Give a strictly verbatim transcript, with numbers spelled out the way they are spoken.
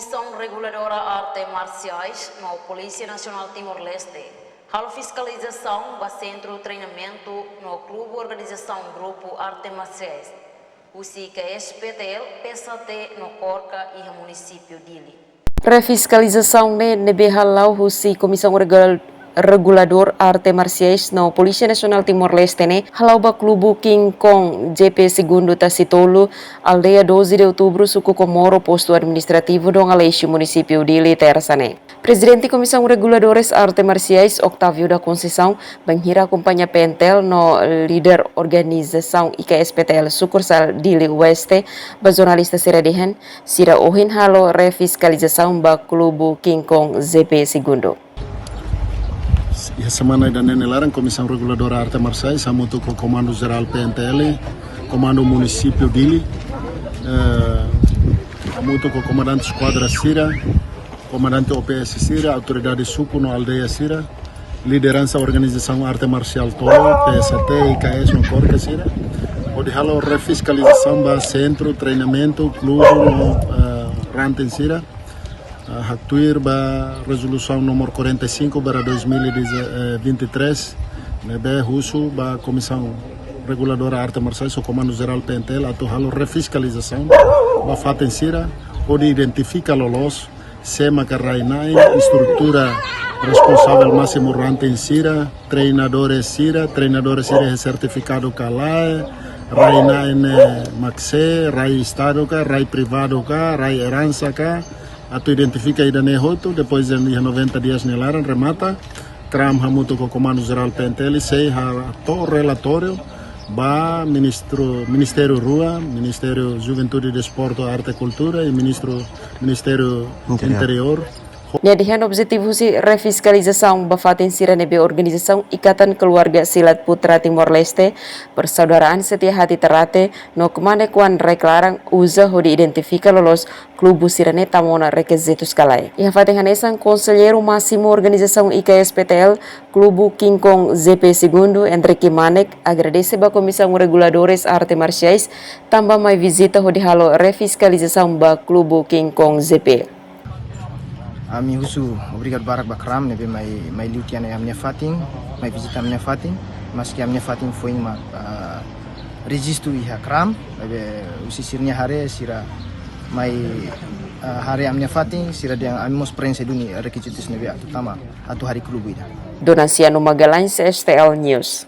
Komisaun Reguladora Arte Marsiais no Polísia Nasionál Timor-Leste halo fiskalizasaun ba sentru treinamentu no klubu organizasaun grupu arte marsiais husi I K S P T L, P S A T no KORKA iha munisípiu Dili. Refiskalizasaun ne'e ne'ebé hala'o husi Komisaun Regul-, Reguladora Arte Marsiais no Polísia Nasionál Timor-Leste ne'e hala'o ba klubu King Kong J P Segundu Tasitolu, aldeia doze de Outubro, suku Comoro, postu administrativu Dom Aleixo, munisípiu Dili, Tersa ne'e. Prezidente Komisaun Reguladora Arte Marsiais, Octavio da Conceição, bainhira akompaña P N T L no líder organizasaun I K S P T L sukursál Dili Oeste, ba jornalista sira dehan, sira ohin halo refiskalizasaun ba klubu King Kong J P Segundu. Iha semana ida-ne'e nia laran, Komisaun Reguladora Arte Marsiais hamutuk ho Komandu Jerál P N T L, Komandu Munisípiu Dili, eh, hamutuk ho komandante eskuadra sira, komandante O P S sira, autoridade suku no aldeia sira, lideransa organizasaun arte marsiál tolu, P S A T, I K S no KORKA sira, hodi halo refiskalizasaun ba sentru treinamentu, klubu no, eh, ranting sira, eh, haktuir ba rezolusaun númeru quarenta e cinco barra dois mil e vinte e três, ne'ebé husu ba Komisaun Reguladora Arte Marsiais ho Komandu Jerál P N T L atu halo refiskalizasaun ba fatin sira, hodi identifika loloos sé maka rai-na'in, estrutura responsavel másimu ranting sira, treinadores sira, treinadores sira iha sertifikadu ka lae, rai-na'in ne'e mak sé, rai Estadu ka, rai privadu ka, rai eransa ka, atu identifika ida-ne'e hotu, depois de iha noventa dias nia laran remata, KRAM hamutuk ho Komandu Jerál P N T L sei hato'o relatóriu ba ministru, ministériu rua, Ministériu Juventude, Desportu, Arte, Kultura i ministru, Ministériu Interiór. Interiór. Nia dehan objetivu husi refiskalizasaun ba fatin sira ne'ebé organizasaun Ikatan Keluarga Silat Putra Timor-Leste, Persaudaraan Setia Hati Ternate, no Kmanek Wan Rek Laran uza hodi identifika loloos klubu sira-ne'e tama ona rekizitus ka lae. Iha fatin hanesan, Konselleiru Másimu Organizasaun I K S P T L, Klubu King Kong J P Segundu, Hendrick Kmanek, agradese ba Komisaun Reguladora Arte Marsiais tanba mai vizita hodi halo refiskalizasaun ba Klubu King Kong J P. Ami husu obrigadu barak ba KRAM ne'ebé mai, mai liu tiha ona iha ami-nia fatin, mai vizita ami-nia fatin, maski ami-nia fatin foin mak, ah, rejistu iha KRAM, ne'ebé husi sira-nia haree, sira mai, ah, haree ami-nia fatin, sira dehan ami mós preenxe duni rekizitus ne'ebé atu tama, atu harii klubu ida. Donaciano Magalhães, S T L News.